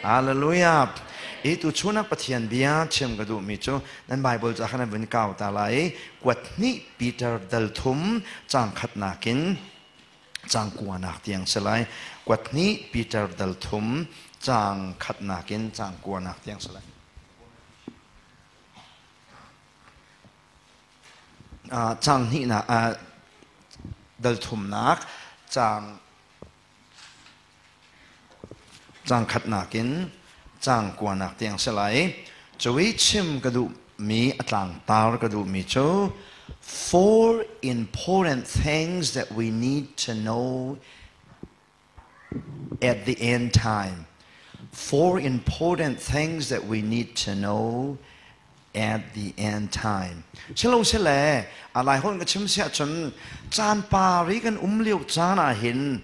Hallelujah. I tu chuna Pathian bia chim ka duhmi cu nan Bible ca khan vun kau ta lai. Kuat hnih Peter dal thum cang khatnak in cang kuanak tiang si lai. Kuat hnih Peter dal thum cang khatnak in cang kuanak tiang si lai. Cang hnihnak dal thumnak cang Caang khatnak in caang kuanak tiang si lai. Cuwi chim ka duhmi a tlangtar ka duhmi cu four important things that we need to know at the end time. Four important things that we need to know at the end time. Silo sile a lai hon ka chim sia cun caan pari kan um lio caan ah hin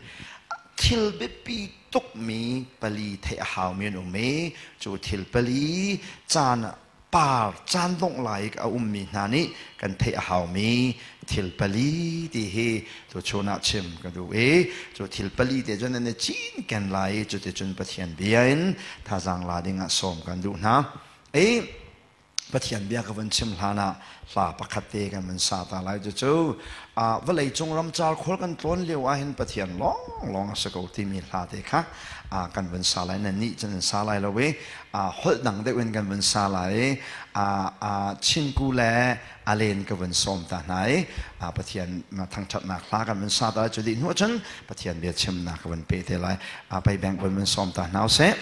thil biapi tukmi pali theih a haumi an um i cu thil pali caan par caan dongh lai a ummi hna nih kan theih a haumi thil pali ti hi tu chun ah chim ka duh i cu thil pali te cun nan i cin ken lai i cuticun Pathian bia in thazaang la ding ah sawm kan duh hna. I Pathian bia ka vun chim hlan ah hla pakhat te kan vun sa ta lai. Cucu vawlei cung ramcar khual kan tlawn lio ah hin Pathian lawng lawng a si ko timi hla te kha kan vun sa lai. Nan nih cun nan sa lai lo i holh dang deuh in kan vun sa lai i Chinku le Alen ka vun sawm ta hna i Pathian thangṭhatnak hla kan vun sa ta lai. Cu dih hnu cun Pathian bia chimnak ka vun pe te lai. Pei bank vun sawm ta hna usih.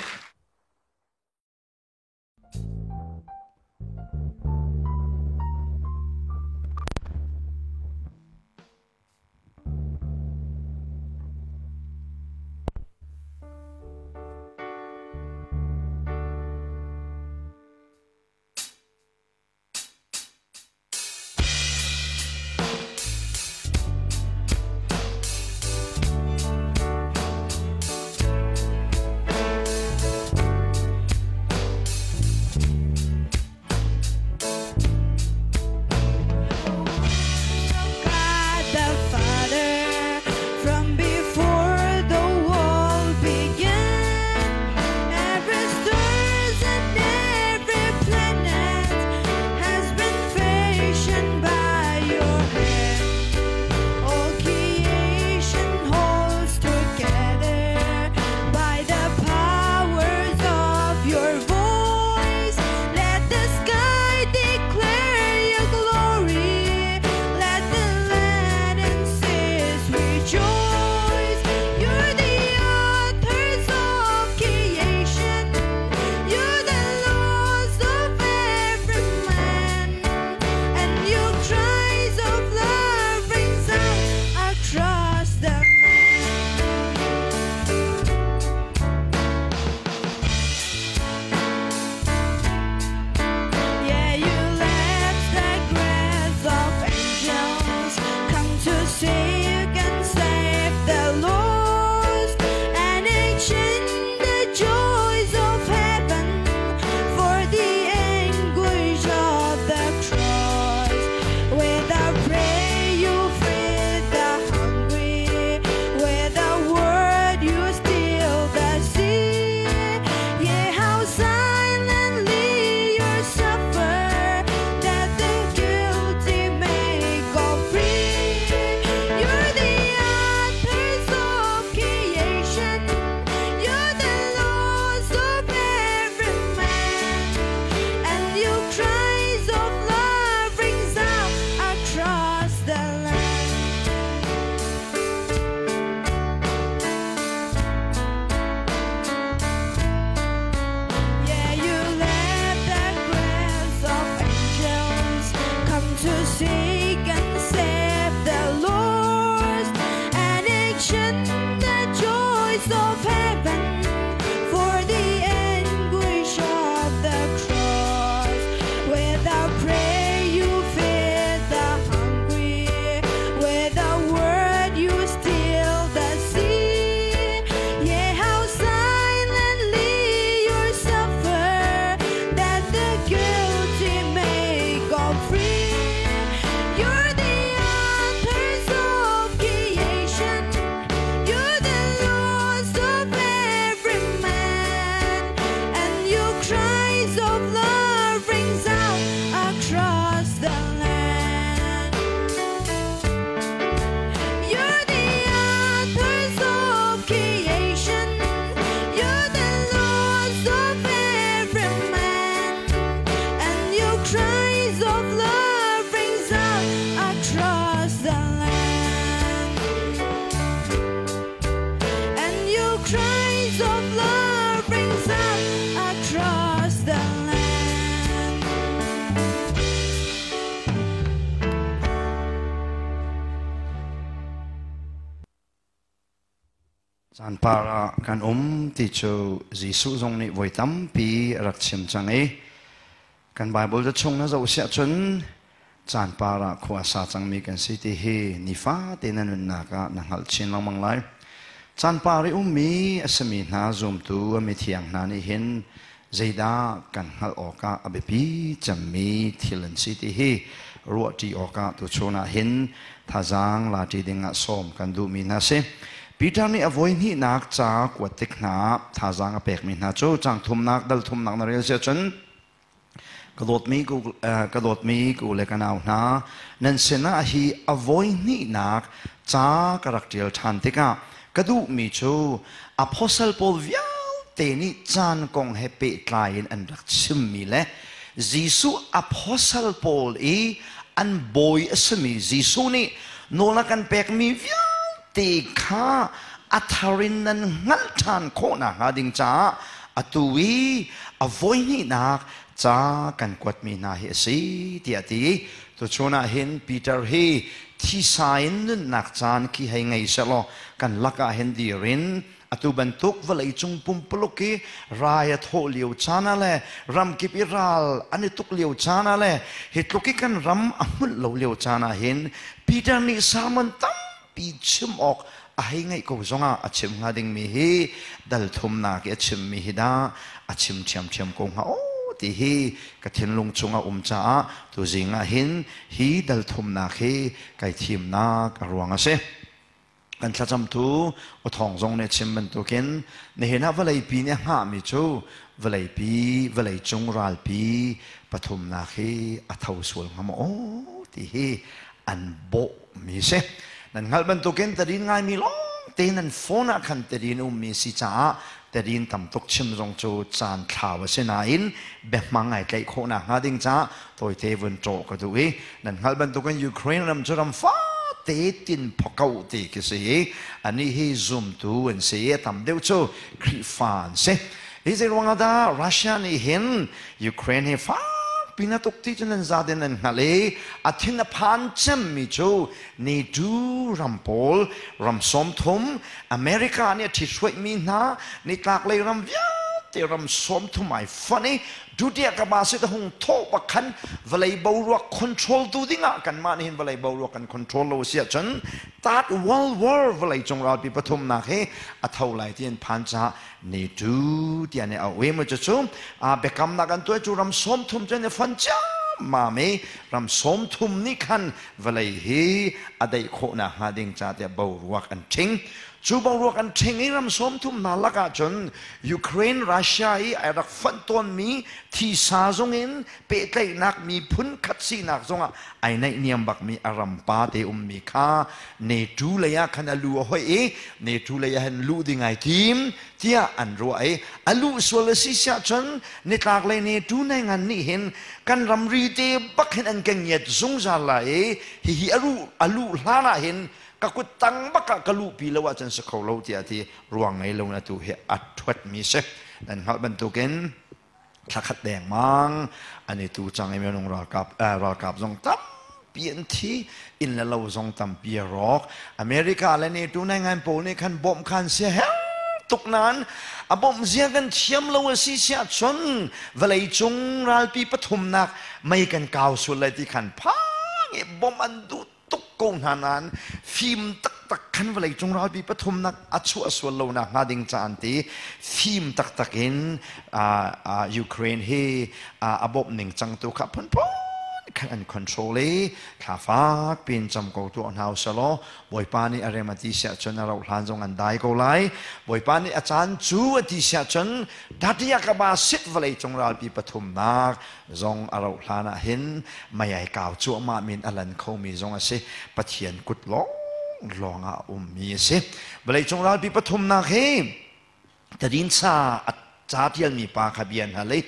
Caan par ah kan um ti cu Jesuh zong nih voi tampi a rak chim cang i kan Baibal ca chung na zoh siah cun caan par ah khua a sa cangmi kan si ti hi nifate na nunnak ah na hngalh chin lengmang lai. Caan par i ummi a simi hna zumtu a mithiang hna nih hin zeidah kan hngalh awkah a biapi cemmi thil an si ti hi ruahṭi awkah tuchun ah hin thazaang laṭi dingah sawm kan duhmi hna si. Peter nih a voihnihnak ca kuat tik hna ah thazaang a pekmi hna cu caang thumnak dal thumnak na rel si ahcun ka dawtmi ka dawtmi ka u le ka nau hna nan sinah hi a voihnihnak ca ka rak ṭial ṭhan tikah ka duhmi cu apostle pawl vialte nih caan kong he pehtlai in an rak chimmi le Jesuh apostle pawl i an bawi a simi Jesuh nih nawl a kan pekmi vialte kha a thar in nan hngalh ṭhan khawh nakhnga ding caah atu i a voihnihnak ca kan kuatmi hna hi a si tiah a ti. Tuchun ah hin Peter hi thisa in nunnak caan khi hei ngei sehlaw kan lakah hin dir in atu bantuk vawleicung pumpuluk i rai a thawh lio caan ah le ramkip i ral an i tuk lio caan ah le hi tluk i kan ram a hmunh lo lio caan ah hin Peter nih sermon tampi chim awk a hei ngeih ko zongah a chim hnga dingmi hi dal thumnak i a chimmi hi dah a chim ṭhiamṭhiam ko hnga aw ti hi ka thinlung chungah um caah tuzing ah hin hi dal thumnak hi kai thimnak a ruang a si. Kan thlacam tu awthawng zong nih a chim bantukin nihin ah vawleipi nih a hngahmi cu vawleipi vawleicung ralpi pathumnak hi a tho sual hnga maw aw ti hi an bawhmi si. Nan hngalh bantukin tadin ngaimi lawngte nan phone ah khan tadin ummi si caah tadin tam tuk chim zong cu caan thlau a si nain biahmang ai tlaih khawh nakhnga ding caah tawite vun ṭawh ka duh i nan hngalh bantukin Ukraine ram cu ram fate tin phoko ti khi si i anih hi zumtu an si i a tam deuh cu Khrihfa an si. Hi zei ruangah dah Russia nih hin Ukraine hi fakpi na tuk ti cu nan zaten nan hngalh i a thin a phan cemmi cu NATO ram pawl ram 30 America nih a ṭhithruaihmi hna nitlaklei ram vialte ram 30 ai fonh i Dutiah ka ba sit hung thawh bak khan vawlei boruak control tu dingah kanmah nih hin vawlei boruak kan control lo si ahcun Third World War vawlei cung ralpi pathumnak hi a tho lai ti an phan caah NATO tiah nih a auh i mu cucu biakamnak an tuah cu ram 30 cu an i fon ciammam i ram 30 nih khan vawlei hi a daih khawh nakhnga ding ca tiah boruak an ṭhing. Cu boruak an ṭhing i ram 30 hna lakah cun Ukraine Russia i ai rak fonh tawnmi thisa zongin pehtlaihnak miphun khat sinak zongah ai naihniam bakmi a ram pa te ummi kha NATO lei ah khan a lu a hoih i NATO lei ah hin luh ding ai tim tiah an ruah i a luh sual a si siah cun nitlak lei NATO nei ngan nih hin kan ramri te bak hin an kan ngiat zungzal lai i hihi a luh hlan ah hin ka kut tang bak ah ka luhpi lo ahcun si kho lo tiah ti ruang ngei lo in atu hi a thuatmi si. Nan hngalh bantukin thlakhat dengmang an i tu cang i minung ralkap ralkap zong tampi an thi, inn le lo zong tampi a rawk. America le NATO nai ngan pawl nih khan bawmh khan sia her tuk nain a bawmh zia kan thiam lo a si siah cun vawlei cung ralpi pathumnak mei kan kau sual lai ti khan phang i bawmh an duh tuk ko hna nain fim taktak khan vawleicung ralpi pathumnak a chuah sual lo nak hnga ding ca an ti fim taktak in Ukraine hi a bawmh ning cang tu kha phunphun khan an control i thla fak pin cam ko tuah hna usalaw Bawipa nih a rem a ti siah cun a rauh hlan zong an dai ko lai. Bawipa nih a caan cu a ti siah cun datiakaba sit vawleicung ralpi pathumnak zong a rauh hlan ah hin mei ai kau cuahmah min a lan khomi zong a si. Pathian kut lawng lawng ah a ummi a si. Vawleicung ralpi pathumnak hi tadinsa a ca tialmi pa kha bia hna lei.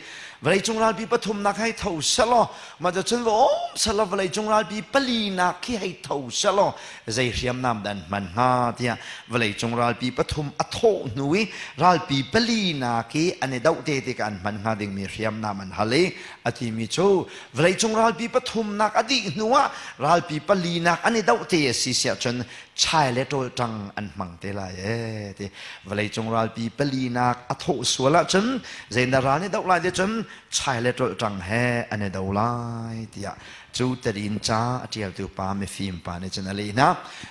Vawleicung ralpi pathumnak hei tho selaw, mah cun va um selaw vawleicung ralpi palinak khi hei tho selaw, zei hriamnam dah an hman hnga tiah vawleicung ralpi pathum a thawh hnu i ralpi palinak i an i doh te tikah an hman hnga dingmi hriamnam an hal i a timi cu vawleicung ralpi pathumnak a dih hnu ah ralpi palinak an i doh te a si siah cun chai le ṭawlṭang an hmang te lai ee ti. Vawleicung ralpi palinak a thawh sual ahcun zeidah ral nih doh lai ti cun chai le ṭawlṭang he an i do lai tiah cu tadin ca a ṭialtu pa mifim pa nih cun a leh hna.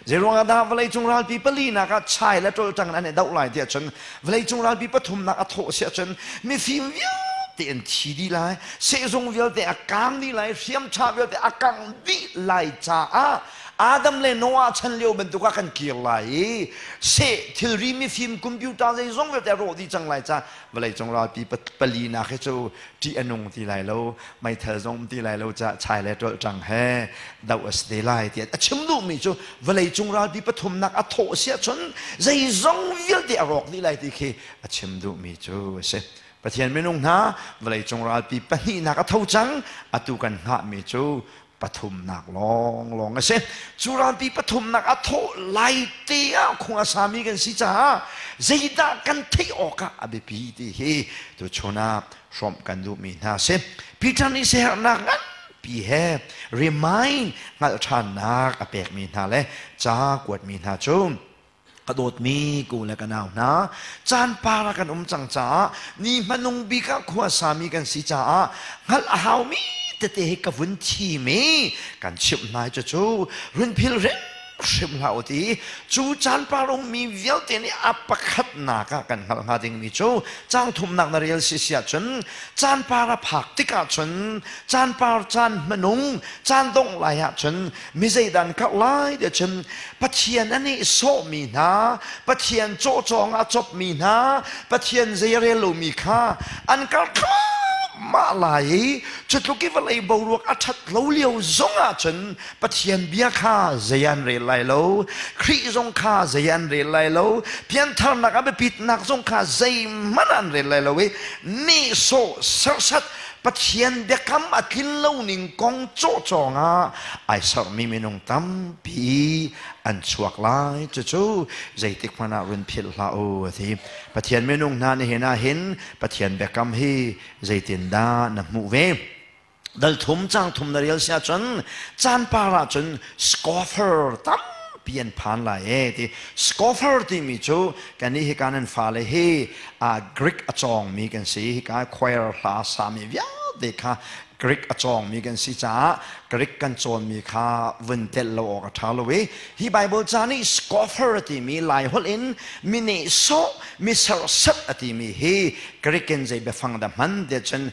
Zeiruang ah dah vawleicung ralpi palinak ah chai le ṭawlṭang an i doh lai tiah cun vawleicung ralpi pathumnak a thawh siah cun mifim vialte an thi dih lai, sehzung vialte a kang dih lai, hriam ṭha vialte a kang dih lai caah Adam le Noah chan lio bantuk ah kan kir lai i seh thilri mifim computer zeizong vialte a rawh dih cang lai ca vawleicung ralpi palinak hi cu ṭih a nung ti lai lo, meithal zong um ti lai lo ca chai le ṭolhṭang he doh a si te lai tiah a chim duhmi cu vawleicung ralpi pathumnak a thawh si ahcun zeizong vialte a rawk dih lai ti khi a chim duhmi cu a si. Pathian minung hna, vawleicung ralpi pahnihnak a tho cang, atu kan hngahmi cu pathumnak lawnglawng a si. Cu ralpi pathumnak a thawh lai te ah khung a sami kan si caah zeidah kan theih awkah a biapi ti hi tuchun ah hrawmh kan duhmi hna a si. Peter nih siaherhnak nganpi he remind hngalh ṭhannak a pekmi hna le ca kuatmi hna cu ka dawtmi ku le ka nau hna, caan par ah kan um cang caah ni hmanung bik ah khua sami kan si caah hngalh a haumi tete hi ka vun thim i kan chimh hna. Cucu run phil hrimhrim hlah u ti. Cu caan par ummi vialte nih a pakhatnak ah kan hngalh hnga dingmi cu caang thumnak na rel si si ahcun caan par a phak tikah cun caan par, caan hmanung, caan dongh lai ahcun mi zeidah an karh lai ti cun Pathian a nehsawhmi hna, Pathian cawcawng a copmi hna, Pathian zei a rel lomi kha an karh thluahmah lai i cu tluk i vawlei boruak a ṭhat lo lio zong ah cun Pathian bia kha zei an rel lai lo, Khrih zong kha zei an rel lai lo, piantharnak a biapitnak zong kha zeihmanh an rel lai lo i nehsawh serhsat Pathian biakam a tlin lo ning kong cawhcawng ah ai sermi minung tampi an chuak lai. Cucu zeitik hmanh ah run philh hlah u a ti. Pathian minung hna nihin ah hin Pathian biakam hi zeitindah na hmuh ve? Dal thum cang thum na rel si ahcun caan par ahcun scoffer tampi an phan lai e ti. Scoffer timi cu kannih hi kan fale hi Greek a cawngmi kan si. Hika choir hla sami vialte kha Greek a cawngmi kan si caah Greek kan cawnmi kha vun telh lo awk a ṭha lo i hi Bible ca nih scoffer a timi Lai holh in mi nehsawh, mi serhsat a timi hi Greek in zei biafang dah hman tiah cun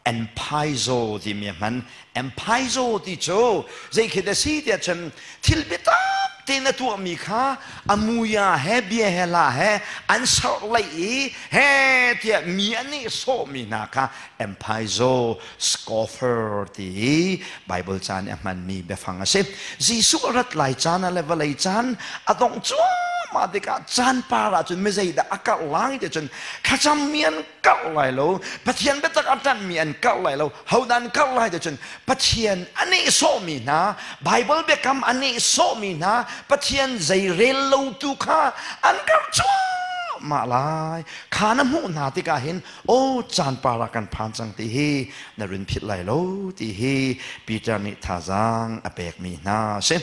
empaizo timi a hman. Empaizo ti cu zei khi dah si tiah cun thil biatak tein a tuahmi kha a muia he bia he hla he an serh i he tiah mi an nih sawhmi hna kha empaizo, scoffer ti i Bible ca nih a hmanmi biafang a si. Jesuh a rat lai caan ah le vawlei caan a dongh cuahmah tikah caan par ahcun mi zeidah a karh lai ti cun thlacammi an karh lai lo, Pathian biatak a ṭanhmi an karh lai lo. Hodah an karh lai ti cun Pathian a nehsawhmi hna, Bible biakam a nehsawhmi hna, Pathian zei rel lo tu kha an karh cuahmah lai kha na hmuh hna tikah hin aw caan par ah kan phan cang ti hi na run philh lai lo ti hi Peter nih thazaang a pekmi hna a si.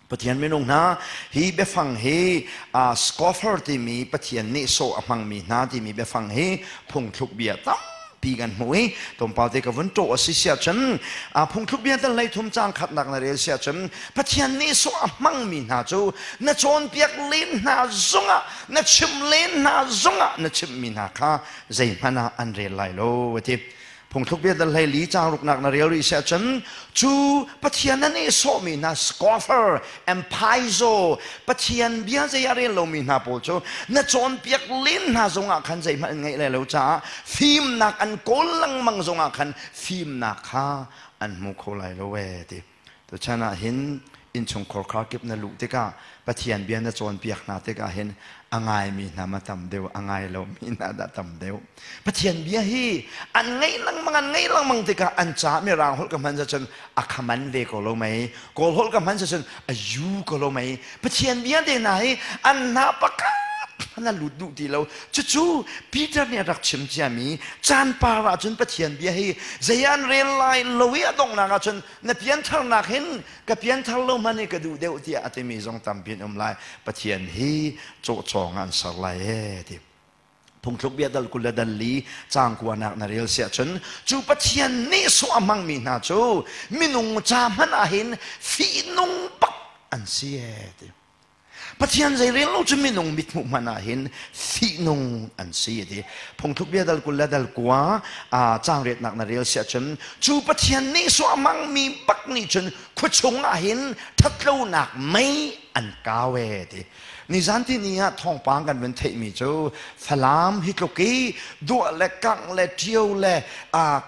Pathian minung hna, hi biafang hi scoffer timi Pathian nih sawh a hmangmi hna timi biafang hi phungthluk bia tampi kan hmuh i tlawmpal te ka vun ṭawh a si siah cun phungthluk bia tal hlei thum caang khatnak na rel siah cun Pathian nih sawh a hmangmi hna cu na cawnpiak len hna zongah, na chimh len hna zongah na chimhmi hna kha zeihmanh ah an rel lai lo a ti. Phungthluk bia dal hlei li caang ruknak na rel rih siah cun cu Pathian na nehsawhmi hna, scoffer, empaizo, Pathian bia zei a rel lomi hna pawl cu na cawnpiak len hna zongah khan zeihmanh an ngeih lai lo caah fimnak an kawl lengmang zongah khan fimnak kha an hmu kho lai lo ee ti. Tuchan ah hin Innchungkhar kip na luh tikah Pathian bia na cawnpiak hna tikah hin a ngaimi hna ma tam deuh, a ngai lomi hna dah tam deuh. Pathian bia hi an ngaih lengmang, an ngaih lengmang tikah an ca mirang holh ka hman cun a khaman ve ko lo mei, Kawl holh ka hman cun a yu ko lo mei. Pathian bia te hna hi an hna pakhat na lut duh ti lo. Cucu Peter nih a rak chim ciami caan par ahcun Pathian bia hi zei an rel lai lo i a donghnak ahcun na piantharnak hin ka pianthar lo hmanh hi ka duh deuh tiah a timi zong tampi an um lai. Pathian hi cawhcawng ah an ser lai ee ti. Phungthluk bia dal 20 le dal 4 caang kuanak na rel siah cun cu Pathian nih sawh a hmangmi hna cu minung ca hmanh ah hin fihnung bak an si ee ti. Pathian zei rel lo cu minung mithmuh hmanh ah hin fihnung an si ti. Phungthluk bia dal 20 le dal 9 caang riatnak na rel siah cun cu Pathian nih sawh a hmangmi bak nih cun khuachung ah hin ṭhatlonak mei an kau ee ti. Nizan tini ah thawngpang kan vun theihmi cu Falam hi tluk i duah le kangh le ṭio le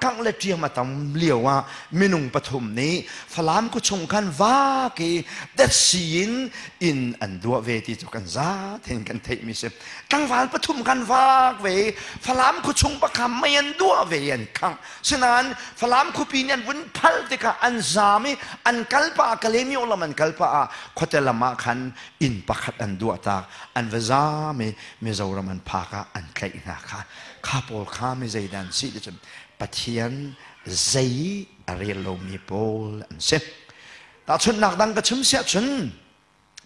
kangh le ṭiam a tam lio ah minung pathum nih Falam khuachung khan vak i datsi in inn an duah ve ti cu kan za tein kan theihmi si. Tlangval pathum kan vak ve i Falam khuachung bak kha mei an duah ve i an khangh. Sinain Falam khuapi nih an vun phal tikah an zaam i an kal pah ah Kalaymyo lam an kal pah ah khuate lam ah khan inn pakhat an duah tak an va zaam i Mizoram an phak ah an tlaih hna kha. Kha pawl kha mi zeidah an si ti cun Pathian zei a rel lomi pawl an si. Tahchunhnak dang ka chim siah cun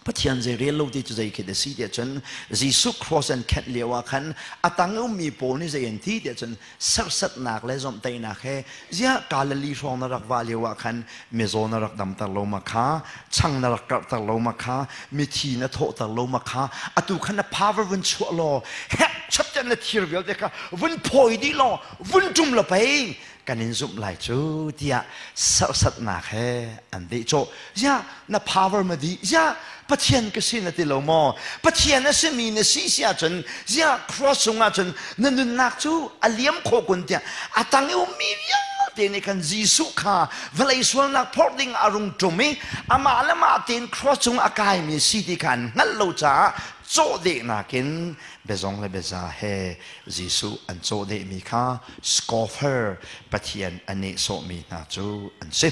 Pathian zei rel lo ti cu zei khi a si tiah cun Jesuh cross an khenh lio ah khan a tang ummi pawl nih zei an ti tiah cun serhsatnak le zomhtaihnak he ziah Galilee hrawng na rak vah lio ah khan mizaw na rak damter lo ma kha, chang na rak karhter lo ma kha, mithi na thawhter lo ma kha, atu khan na power vun chuah law hek chap tiah na thir vialte kha vun phawi dih law vun ṭum law pei kan in zumh lai cu tiah serhsatnak he an dehcawh. Ziah na power ma dih? Ziah Pathian ka si na ti lo maw? Pathian a simi na si si ahcun ziah cross cungah cun na nunnak cu a liam khawh kun tiah a tang i ummi vialte nih khan Jesuh kha vawlei sualnak phorh ding a rung ṭum i amah le mah tein cross cung a kaimi si ti kha an hngalh lo caah cawhdehnak in biazong le biaza he Jesuh an cawhdehmi kha scoffer Pathian a nehsawhmi hna cu an si.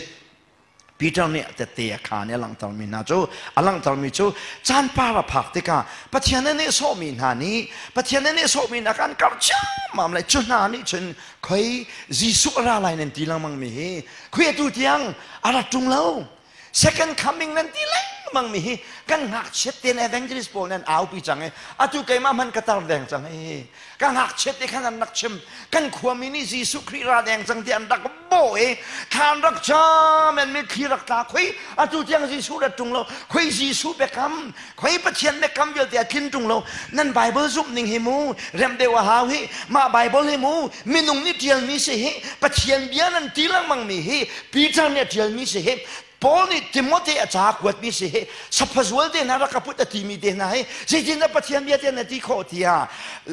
Peter nih tette a khaan i a langhtermi hna cu a langhtermi cu caan par a phak tikah Pathian a nehsawhmi hna nih Pathian a nehsawhmi hna kha an karh ciammam lai. Cu hna nih cun khoi Jesuh a ra lai nan ti lengmangmi hi khoi atu tiang a rat ṭung lo. Second coming nan ti lengmang mi hi kan ngakchiat tein evangelist pawl nan aupi cang i atu keimah hmanh ka tar deng cang i ka ngakchiat te khan an rak chim kan khuami nih Jesuh Khrih ra deng cang ti an rak bawh i thlan rak cam an mitthli rak tla khoi atu tiang Jesuh rat ṭung lo khoi Jesuh biakam khoi Pathian biakam vialte a tlin ṭung lo nan Bible zumh ning hi mu rem deuh a hau hi mah Bible hi mu minung nih ṭialmi si hi Pathian bia nan ti lengmang mi hi Peter nih a ṭialmi si hi Paul nih Timote a ca kuatmi si hi saphazual te hna rak ka put a timi te hna hi zeitindah Pathian bia te na ti khawh tiah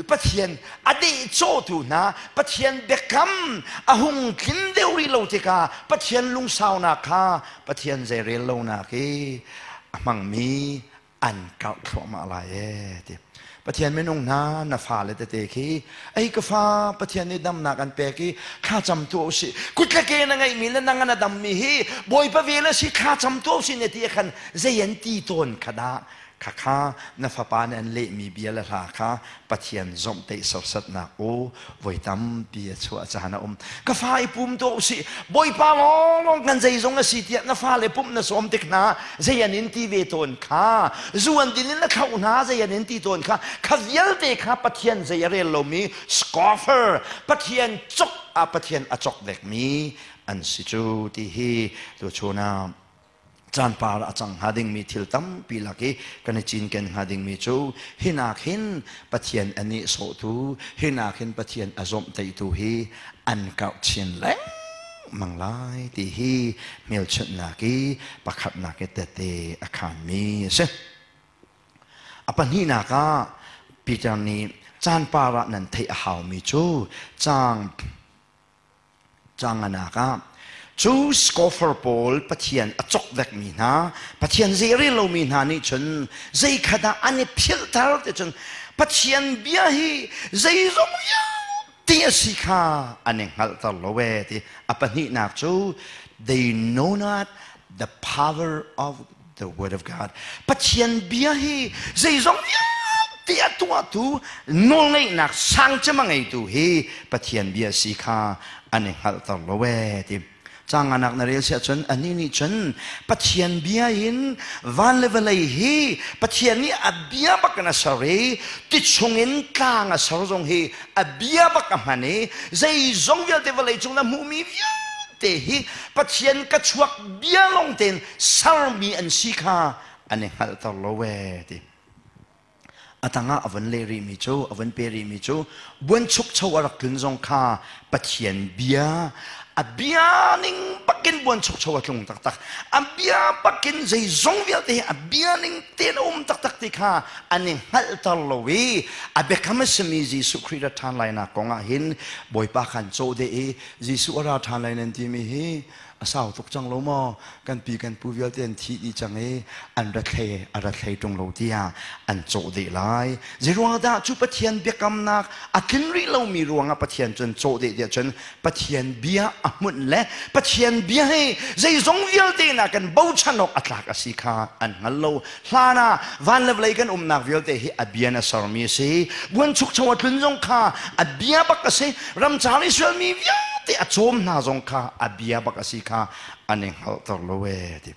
Pathian a dehcawhtu hna Pathian biakam a hung tlin deuh rih lo tikah Pathian lungsaunak kha Pathian zeirel lonak i a hmangmi an karh thluahmah lai ee ti. Pathian minung hna na fale tete khi ei ka fa Pathian nih damnak an pek i thlacam tuah usih kut le ke na ngeihmi le nang na dammi hi Bawipa vel a si thlacam tuah usih na ti khan zei an ti tawn kha dah khakha na fapa nih an lehmi bia le hla kha Pathian zomhtaih serhsatnak aw voi tampi a chuah caan a um. Ka fa i pum tuah usih, Bawipa lawnglawng kan zeizong a si tiah na fale pumh na sawm tik hna zei an in ti ve tawn kha, zu an din in na thlauh hna zei an in ti tawn kha, kha vialte kha Pathian zei a rel lomi scoffer, Pathian cok ah Pathian a cok vekmi an si cu ti hi tuchun ah caan par a cang hnga dingmi thil tampi lak i kan i cinken hnga dingmi cu hinak hin Pathian a nehsawhtu, hinak hin Pathian a zawmhtaihtu hi an karh chin lengmang lai ti hi hmelchunhnak i pakhatnak i tette a khaanmi a si. A pahnihnak ah Peter nih caan par ah nan theih a haumi cu caang Canganak ah. Cu scoffer pawl Pathian a cokvek mi hna, Pathian zei lomi hna nih cun zei kha dah an i philhter ti cun Pathian bia hi zeizong vialte a si kha an i hngalhter lo ee ti. A pahnihnak cu they know not the power of the word of God. Pathian bia hi zeizong vialte a tuahtu nawlngeihnak sang cem a ngeitu hi Pathian bia si kha an i hngalhter lo ee ti. Canganak na rel siah cun anih nih cun Pathian bia in van le vawlei hi Pathian nih a bia bak in a ser i ti chungin tlang a ser zong hi a bia bak a hman i zeizong vialte vawlei cung na hmuhmi vialte hi Pathian ka chuak bia lawng tein sermi an si kha an i hngalhter lo ee ti. A tangah a von leh rihmi cu, a von pe rihmi cu buanchukcho a rak tlun zong kha Pathian bia, a bia ning bakin buanchukcho a tlung taktak. A bia bakin zeizong vialte hi a bia ning tein a um taktak ti kha an i hngalhter lo i a biakam a simi Jesuh Khrih ra ṭhan lainak kong ah hin Bawipa khan cawh deh i Jesuh a ra ṭhan lai nan timi hi a sau tuk cang lo maw? Kan pi kan pu vialte an thi dih cang i an ra thlei a ra thlei ṭung lo tiah an cawh deh lai. Zeiruang dah cu Pathian biakamnak a tlin rih lomi ruangah Pathian cun cawh deh tiah cun Pathian bia a hmunh le Pathian bia hi zeizong vialte na kan bochan awk a tlak a si kha an hngal lo. Hlan ah van le vawlei kan umnak vialte hi a bia na sermi a si. Buanchukcho a tlun zong kha a bia bak a si. Ramcar Israel mi vialte a cawm hna zong kha a bia bak a si kha an i hngalhter lo ee ti.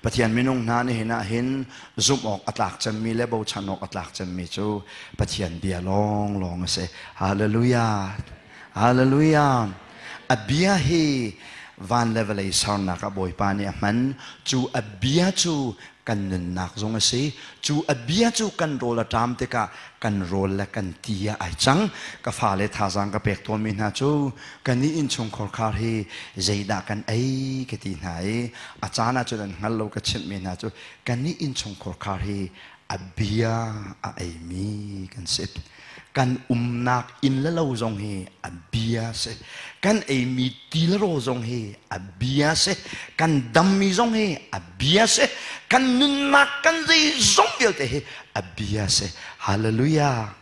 Pathian minung hna nihin ah hin zumh awk a tlak cemmi le bochan awk a tlak cemmi cu Pathian bia lawnglawng a si. Hallelujah. Hallelujah. A bia hi van le vawlei sernak ah Bawipa nih a hman. Cu a bia cu kan nunnak zong a si. Cu a bia cu kan rawl a ṭam tikah kan rawl le kan ti ah ai cang. Ka fale thazaang ka pek tawnmi hna cu kan i innchungkhar khar hi zeidah kan ei ka ti hna i a caan ah cun an hngal lo ka chimhmi hna cu kan i innchungkhar khar hi a bia a eimi kan si. Kan umnak inn le lo zong hi a bia si. Kan eimi ti le rawl zong hi a bia si. Kan dammi zong hi a bia si. Kan nunnak kan zeizong vialte hi a bia si. Hallelujah.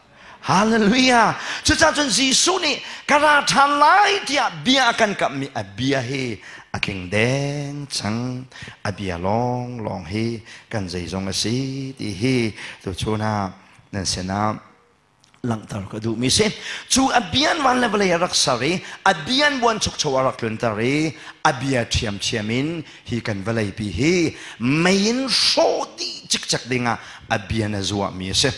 Hallelujah. Cucaah cun Jesuh nih ka ra ṭhan lai tiah bia a kan kamhmi a bia hi a tling deng cang. A bia lawnglawng hi kan zeizong a si ti hi tuchun ah nan sinah langhter ka duhmi si. Cu a bian van le vawlei a rak ser i a bian buanchukcho a rak tlunter i a bia ṭhiamṭhiam in hi kan vawleipi hi mei in hrawh dih cikcek dingah a bian a zuahmi a si.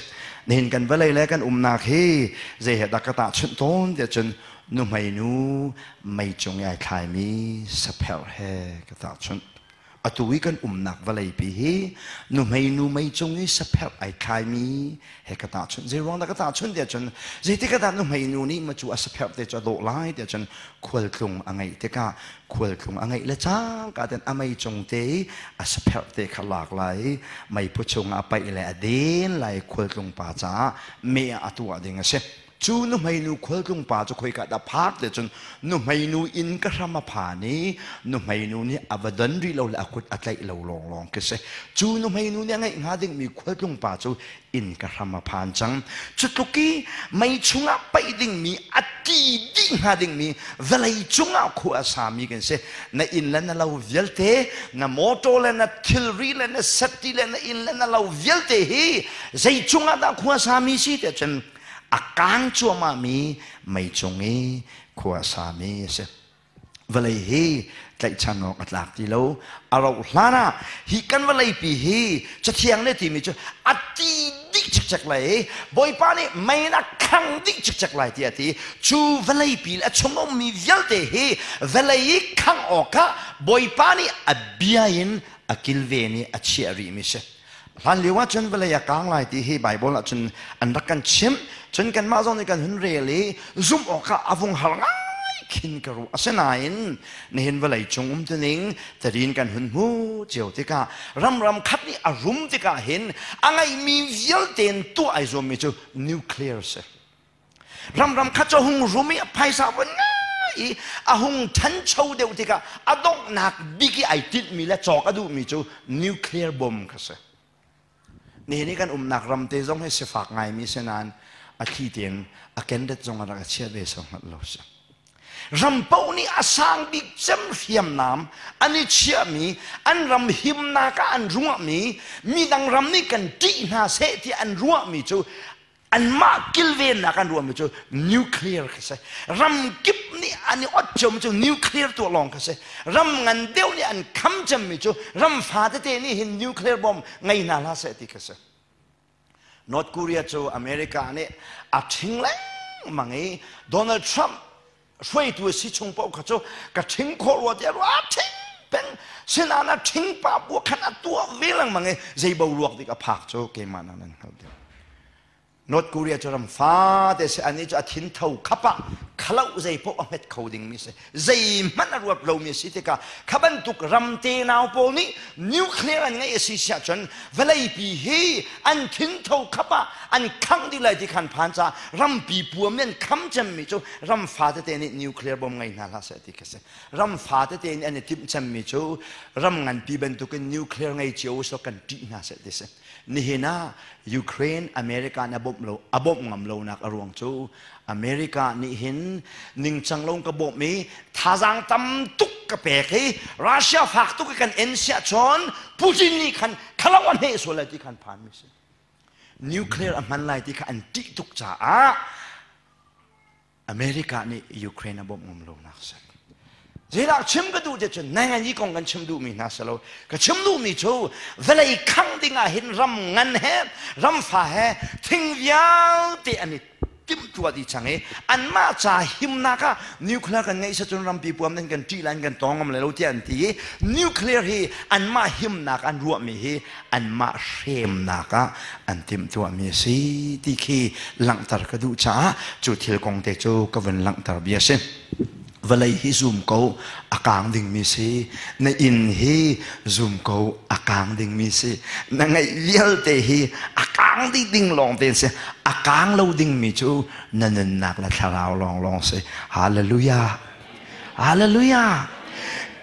Nihin kan vawlei le kan umnak hi zei he dah ka tahchunh tawn tiah cun nuhmei nu mei cung i ai thlaimi sapherh he ka tahchunh. Atu i kan umnak vawleipi hi nuhmei nu mei cung i sapherh ai thlaimi he ka tahchunh. Zei ruang dah ka tahchunh tiah cun zeitik ah dah nuhmei nu nih ma cu a sapherh te cu a dawh lai tiah cun khualtlung a ngeih tikah khualtlung a ngeih le cangka ten a mei cung te i a sapherh te kha lak lai i meiphu chungah a paih le a den lai khualtlung pa caah meh ah a tuah ding a si. Cu nuhmeinu khualtlung pa cu khoika dah phak te cun nuhmeinu inn ka hram a phan i nuhmeinu nih a va don rih lo le a kut a tlaih lo lawnglawng khi si. Cu nuhmeinu nih a ngeih hnga dingmi khualtlung pa cu inn ka hram a phan cang. Cu tluk i mei chungah paih dingmi a ti dih hnga dingmi vawlei cungah khua a sami kan si. Na inn le na lo vialte, na motor le na thilri le na safety le na inn le na lo vialte hi zei cungah dah khua a sami si tiah cun a kang cuahmahmi mei cung i khua a sami a si. Vawlei hi tlaihchan awk a tlak ti lo. A rauh hlan ah hi kan vawleipi hi Cathiang nih a timi cu a ti dih cikcek lai i Bawipa nih mei in a khang dih cikcek lai tiah a ti. Cu vawleipi le a chung ummi vialte hi vawlei i khangh awkah Bawipa nih a bia in a kilven i a chiah rihmi si. Hlan lio ahcun vawlei a kang lai ti hi Baibal ahcun an rak kan chimh. Cun kanmah zong nih kan hun rel i zumh awkah a vung har ngai khin ka ruah. Asinain nihin vawlei cung um tuning tarin kan hun hmu cio tikah ramram khat nih a rum tikah hin a ngeihmi vialte in tuah ai zuammi cu nuclear si. Ramram khat cu hung rum i phaisa vun I a hung ṭhancho deuh tikah a donghnak bik i ai tinhmi le cawk a duhmi cu nuclear bomb kha si. Nihin i kan umnak ram te zong hi sifak ngaimi si nain a thli tein a kenret zong a rak a chia ve so hngalh lo si. Ram paoh nih a sang bik cem hriamnam an i chiahmi, an ram himnak ah an ruahmi, midang ram nih kan ṭih hna seh ti an ruahmi cu anmah kilvennak an ruahmi cu nuclear kha si. Ram kip nih an i ot ciomi cu nuclear tuah lawng kha si. Ram ngan deuh nih an kham cemmi cu ram fa tete nih hin nuclear bomb ngei hna hlah seh ti kha si. North Korea cu America nih a ṭhing lengmang i Donald Trump hruaitu a si chung paoh kha cu ka ṭhing khawh rua tiah ruah a ṭhing peng. Sinain a ṭhing pa bu khan a tuah ve lengmang i zei boruak dik a phak cu keimah nak nan hngalh deuh. North Korea cu ram fate si anih cu a thin tho khap ah khaloh zei paoh a hmet kho dingmi si zeihmanh a ruat lomi a si tikah kha bantuk ram tenau pawl nih nuclear an ngeih a si siah cun vawleipi hi an thintho khap ah an khangh dih lai ti khan phan caah rampi puam nih an kham cemmi cu ram fa tete nih nuclear bomb ngei hna hlah seh ti khi si. Ram fa tete nih an i timh cemmi cu ram nganpi bantukin nuclear ngei cio usok kan ṭih hna seh ti si. Nihin ah Ukraine America nih a bawmh lo a bawmh ngam lonak a ruang cu America nih hin ningcang lo ka bawmh i thazaang tam tuk ka pek i Russia fak tuk i kan en siah cun Putin nih khan khalo a hneh sual lai ti khan phan mi si. Nuclear a hman lai ti kha an ṭih tuk caah America nih Ukraine a bawmh ngam lonak si. Zeidah chim ka duh ti cun nai ngai kong kan chim duhmi hna si lo. Ka chim duhmi cu vawlei khangh ding ah hin ram ngan he ram fa he thing vialte an i timhtuah dih cang i anmah ca himnak ah nuclear kan ngeih cun rampi puam nan kan ṭih lai kan tawng ngam lai lo tiah an ti i nuclear hi anmah himnak an ruahmi hi anmah hremnak ah an timhtuahmi a si ti khi langhter ka duh caah cu thil kong te cu ka vun langhter bia si. Vawlei hi zum ko a kang dingmi si, na inn hi zum ko a kang dingmi si, na ngeih vialte hi a kang dih ding lawng te si, a kang lo dingmi cu na nunnak le thlarau lawnglawng si. Hallelujah. Hallelujah!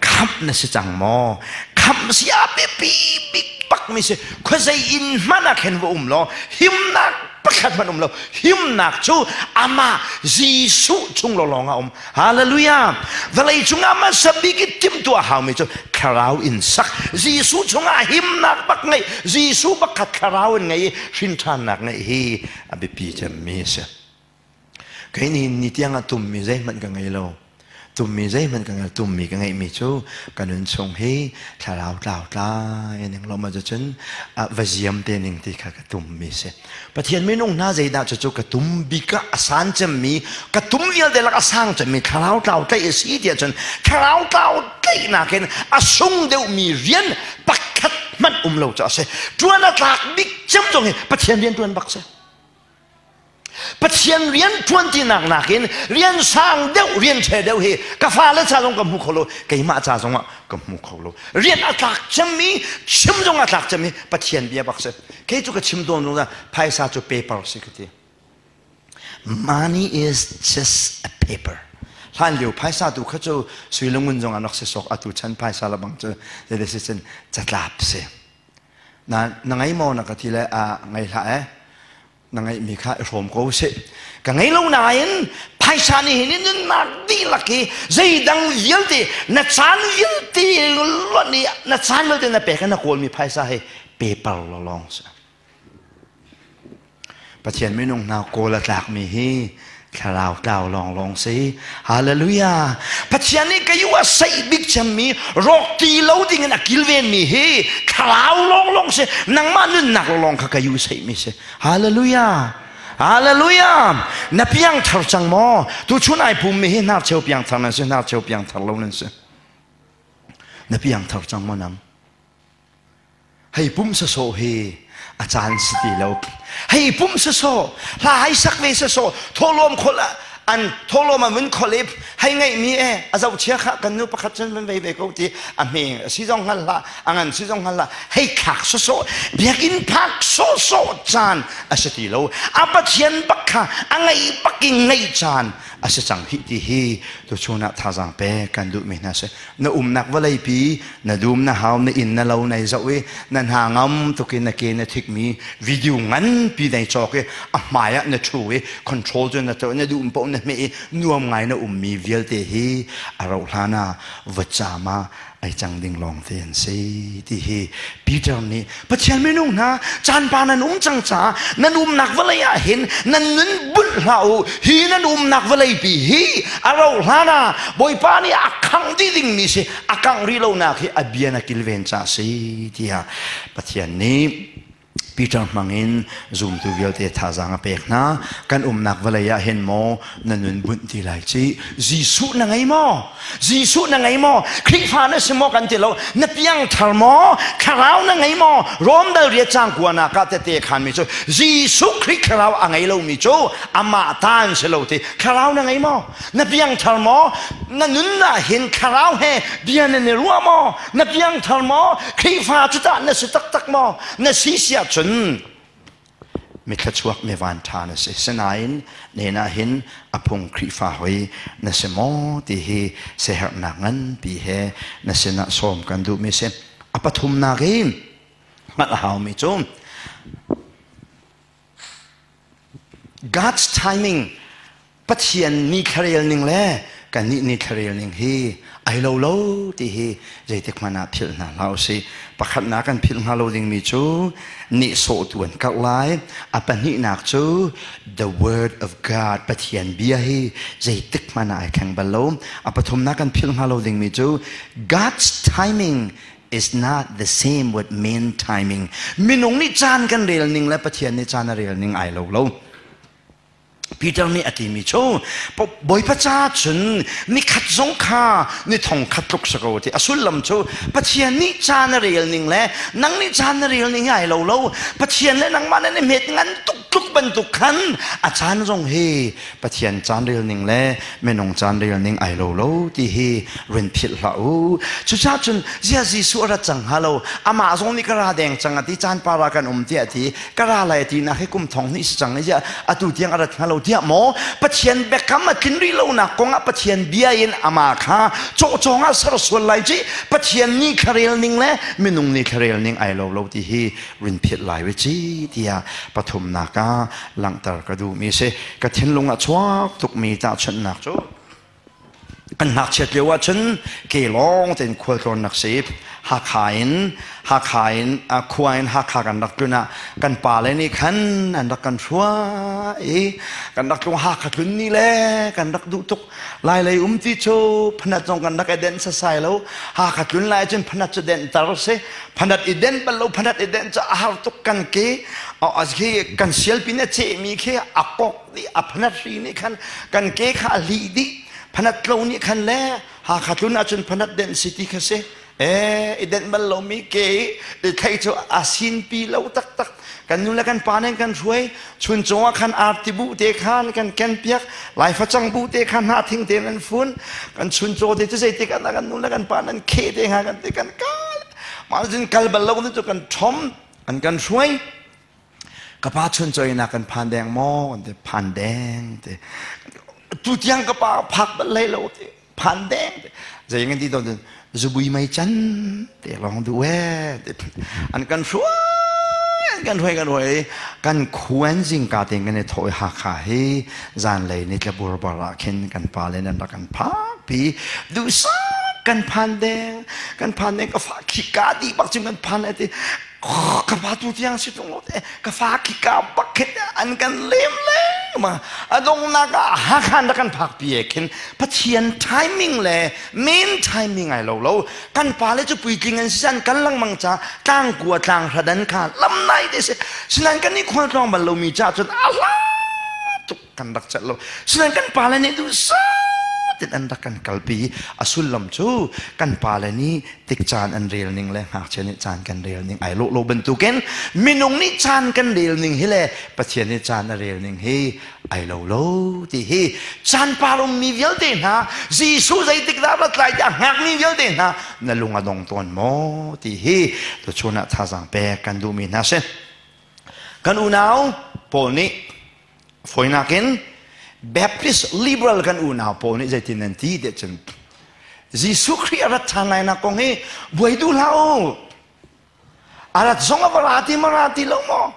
Khamh na si cang maw? Khamh si a biapi bik bak mi si. Khuazei inn hmanh ah khin va um law himnak pakhat hmanh um lo. Himnak cu amah Jesuh chung lawnglawng ah um. Hallelujah! Vawlei cungah hmasa bik i timhtuah haumi cu thlarau in sak. Jesuh chungah himnak bak ngeih. Jesuh bak kha thlarau in ngei i hrinṭhannak ngeih hi a biapi cemmi a si. Kei nih ni tiang ah tummi zeihmanh ka ngei lo. Tummi zeihmanh ka ngei tummi ka ngeihmi cu ka nun chung hi thlarau tlau tlai ning lo ma cun va ziam te ning ti kha ka tummi si. Pathian minung hna zeidah cucu ka tum bik ah a san cemmi ka tum vialte lak a sang cemmi thlarau tlau tlaih a si tiah cun thlarau tlau tlaihnak in a sung deuhmi rian pakhat hmanh um lo cu a si. Ṭuan a tlak bik cem zong hi Pathian rian ṭuan bak si. Pathian rian ṭuan tinak nakin rian sang deuh rian ṭhe deuh hi ka fale ca zong ka hmu kho lo keimah ca zongah ka hmu kho lo rian a tlak cemmi chim zong a tlak cemmi Pathian bia bak si kei cu ka chim tawn zungzal phaisa cu paper si ka ti money is just a paper hlan lio phaisa tu kha cu sui le ngun zong an rak si sawk atu chan phaisa le bang cu zei si cun catlap si na na ngei maw na ka ti le a ngei hlah eh na ngeihmi kha i hrawm ko sih ka ngei lo nain phaisa nih hin nunnak dihlak hi zeidang vialte na caan vialte luan i na caan vialte na pek na kawlmi phaisa hi paper lawng si Pathian minung hna kawl a tlakmi hi thlarau tlau lawnglawng si. Hallelujah. Pathian nih ka yu a saih bik cemmi rawk ti lo ding in a kilvenmi hi thlarau lawnglawng si. Nangmah nunnak lawnglawng kha ka yu saihmi si. Hallelujah. Hallelujah. Na piang thar cang maw? Tu chun ai pummi hi hnarcheu piang thar nan si, hnarcheu piang thar lo nan si. Na piang thar cang maw nang? Hei pum sawsawh hi a caan si ti lo. Hei pum sawsawh, hla hei sak ve sawsawh, thawhlawm khol. An thawhlawm an vun khol i hei ngeihmi e a zohchia kha kan nu pakhat cun van vei ve ko ti a hme si zong hngal hlah a ngan si zong hngal hlah hei thlak sawsawh biakinn phak sawsawh caan a si ti lo. A Pathian bak kha a ngeih bak in ngeih caan a si cang hih ti hi tuchun ah thazaang pek kan duhmi hna si. Na umnak vawleipi na dum na hau na inn na lo nei zoh i na hna ngam tuk i na ke na thikmi video nganpi nei cawk i a hmai ah na ṭhu i control cu na tuah na duh paoh na hmeh i nuam ngai na ummi vialte hi a rauh hlan ah vutcaam ah ai cang ding lawng te an si ti hi Peter nih Pathian minung hna caan pa nan um cang caah nan umnak vawlei ah hin nan nun bulh hlah u. Hi nan umnak vawlei pi hi a rauh hlan ah Bawipa nih a khangh dih dingmi si a kangh rih lonak hi a bia na kilven caah si tiah Pathian nih Peter hmangin zumtu vialte thazaang a pek hna. Kan umnak vawlei ah hin maw na nun bunh ti lai ci? Jesuh na ngei maw? Jesuh na ngei maw? Khrihfa na si maw kan ti lo. Na piangthar maw? Thlarau na ngei maw? Rom dal riat cang kuanak ah tete khanmi cu Jesuh Khrih thlarau a ngei lomi cu amah ta an si lo ti. Thlarau na ngei maw? Na piangthar maw? Na nun ah hin thlarau he bia nan i ruah maw? Na piangthar maw? Khrihfa cu tah na si taktak maw? Na si si ahcun mithluachuak mi vanṭha na si. Sinain nen ah hin a phung Khrihfa hoi na si maw ti hi siaherhnak nganpi he na sinah sawm kan duhmi si. A pathumnak i hngalh a haumi cu God's timing, Pathian ni thlarel ning le kannih ni thlarel ning hi ai lo lo ti hi zeitik hmanh ah philh hna hlah usih. Pakhatnak kan philh hnga lo dingmi cu nihsawhtu an karh lai. A pahnihnak cu the word of God, Pathian bia hi zeitik hmanh ah ai thleng bal lo. A pathumnak kan philh hnga lo dingmi cu God's timing is not the same with man timing. Minung nih caan kan rel ning le Pathian nih caan a rel ning ai lo lo. Peter nih a timi cu Bawipa ca cun nikhat zong kha ni thong khat tluk si ko ti. A sullam cu Pathian nih caan a rel ning le nang nih caan na rel ning ai lo lo. Pathian le nangmah nan i hmet ngan tuk tluk bantuk khan a caan zong hi Pathian caan rel ning le minung caan rel ning ai lo lo ti hi rin philh hlah u. Cucaah cun zia Jesuh a rat cang hnga lo, amah zong nih ka ra deng cang a ti, caan para kan um tiah a ti, ka ra lai a ti nak hi kum thong hnih si cang i ziah atu tiang a rat hnga lo tiah maw Pathian biakam a tlin rih lonak kong ah Pathian bia in amah kha cawhcawng ah ser sual lai ci. Pathian ni thlarel ning le minung ni thlarel ning ai lo lo ti hi rin philh lai ve ci tiah pathumnak ah langhter ka duhmi si. Ka thinlung ah chuak tukmi tahchunhnak cu kan ngakchiat lio ahcun ke lawng tein khualtlawnnak si. Hakha in Hakha in khua in Hakha kan rak tlun ah kan pale nih khan an rak kan hruai i kan rak tlung. Hakha tlun ni le kan rak duh tuk. Lai lei um ti cu phanat zong kan rak i denh sasai lo. Hakha tlun lai cun phanat cu denh tar si. Phanat i denh bal lo, phanat i denh cu a har tuk. Kan ke khi kan sialpi nih a cehmi khi a kok dih, a phanat hri nih khan kan ke kha a hlih dih. Phanat tlo nih khan le Hakha tlun ahcun phanat denh si ti kha si e i denh bal lomi ke i thei cu a sinpi lo taktak. Kan nu le kan pa nih kan hruai, chun cungah khan arti bu te khan kan ken piak, lai facang bu te khan hnah thing te nan fun. Kan chun caw te cu zeitik ah kan nu le kan pa nan khe te hnga kan ti kan kal mah cun kal bal lo cu kan ṭhom an kan hruai. Ka pa chun caw ina kan phan deng maw kan ti, phan deng ti tu tiang ka pa phak bal hlei lo ti, phan deng ti zei ngan ti to zubui mei chan te long du e an kan hruai an kan hruai kan hruai kan khuan zingka te kan i thoi. Hakha hi zan lei ni tlabur bar ah khin kan pa le nan rak kan phak pi duhsak. Kan phan deng, kan phan deng, ka fa khi ka di bak chim kan phan lai ti ka pa tu tiang si tung lo te ka fa khi ka bak khin an kan lem le ma adongnak ah Hakhan da kan phak pi e khin. Pathian timing le main timing ai lo lo. Kan pa le cu puitling an si san kan langmang cha tlang kua tlang hradan kha lam nai te si sinan kan ni khual tlong bal lo mi cha cun ala tuk kan rak chat lo. Sinan kan pa le nih du sa Tin an rak kan kalpi. A sullam cu kan pale nih tik caan an rel ning le ngakchia nih caan kan rel ning ai lawh lo bantukin minung nih caan kan rel ning hi le Pathian nih caan a rel ning hi ai lo lo ti hi caan par ummi vialte hna, Jesuh zeitik dah rat lai tiah hngakmi vialte hna, na lung a dong tawn maw ti hi tuchun ah thazaang pek kan duhmi hna si. Kan unau pawl nih, fawinak in Baptist liberal kan unau pawl nih zeitin nan ti tiah cun, Jesuh Khrih a rat ṭhan lai nak kong hi buai duh hlah u. A rat zong a va ra ti ma ra ti lo maw?